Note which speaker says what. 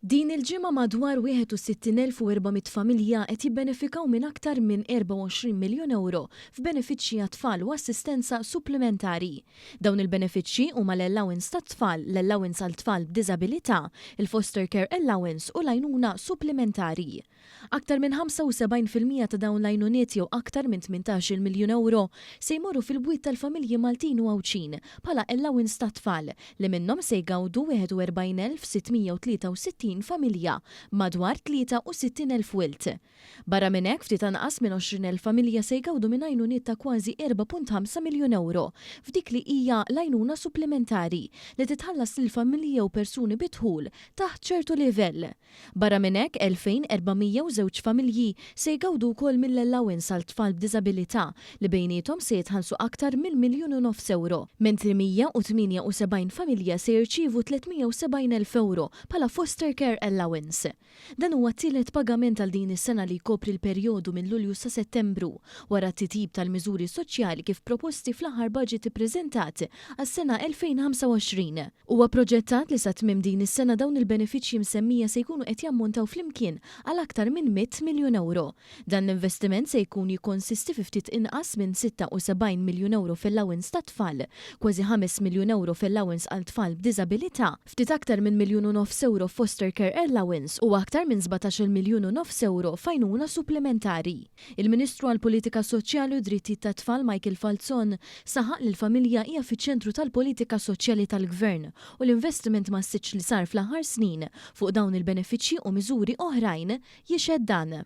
Speaker 1: Din il-ġimgħa madwar 61,400 familja qed jibbenefikaw minn aktar minn 24 miljun ewro f'benefiċċji għat-tfal u assistenza supplimentari. Dawn il-benefiċċji huma l-allowance tat-tfal, l-allowance għal tfal b'diżabilità, il-foster care allowance u l-għajnuna supplimentari. Aktar minn 75% ta' dawn l-għajnuniet jew aktar minn 18-il miljun ewro se jmorru fil-bwiet tal-familji Maltin u Għawdxin bħala allowance tat-tfal li minnhom se jgawdu 41,663 familja b'madwar 63,000 wild. Barra minn hekk, ftit anqas minn 20,000 familja se jgawdu minn għajnuniet ta' kważi 4.5 miljun ewro f'dik li hija l-għajnuna supplimentari li titħallas lil familji jew persuni bi dħul taħt ċertu livell. Barra minn hekk, 2,402 familji se jgawdu wkoll mill-allowance għal tfal b'diżabilità li bejniethom se jitħallsu aktar minn miljun u nofs ewro, mentri 178 familja se jirċievu 370 elf ewro bħala foster care allowance. Dan huwa t-tielet pagament għal din is-sena li jkopri l-perjodu minn Lulju sa Settembru, wara t-titjib tal-miżuri soċjali kif proposti fl-aħħar budget ippreżentat għas-sena 2025. Huwa proġettat li sa tmiem din is-sena dawn il-benefiċċji msemmija se jkunu qed jammontaw flimkien għal aktar minn 100 miljun ewro. Dan l-investiment se jkun jikkonsisti fi ftit inqas minn 76 miljun ewro f'allowance tat-tfal, kważi ħames miljun ewro f'allowance għal tfal b'diżabilità, ftit aktar minn miljun u nofs ewro f'foster care allowance u aktar minn sbatax-il miljun u nofs ewro f'għajnuna supplimentari. Il-Ministru għall-Politika Soċjali u d-Drittijiet tat-Tfal Michael Falzon saħaq li l-familja hija fiċ-ċentru tal-politika soċjali tal-Gvern u l-investiment massiċċ li sar fl-aħħar snin fuq dawn il-benefiċċji u miżuri oħrajn jixhed dan.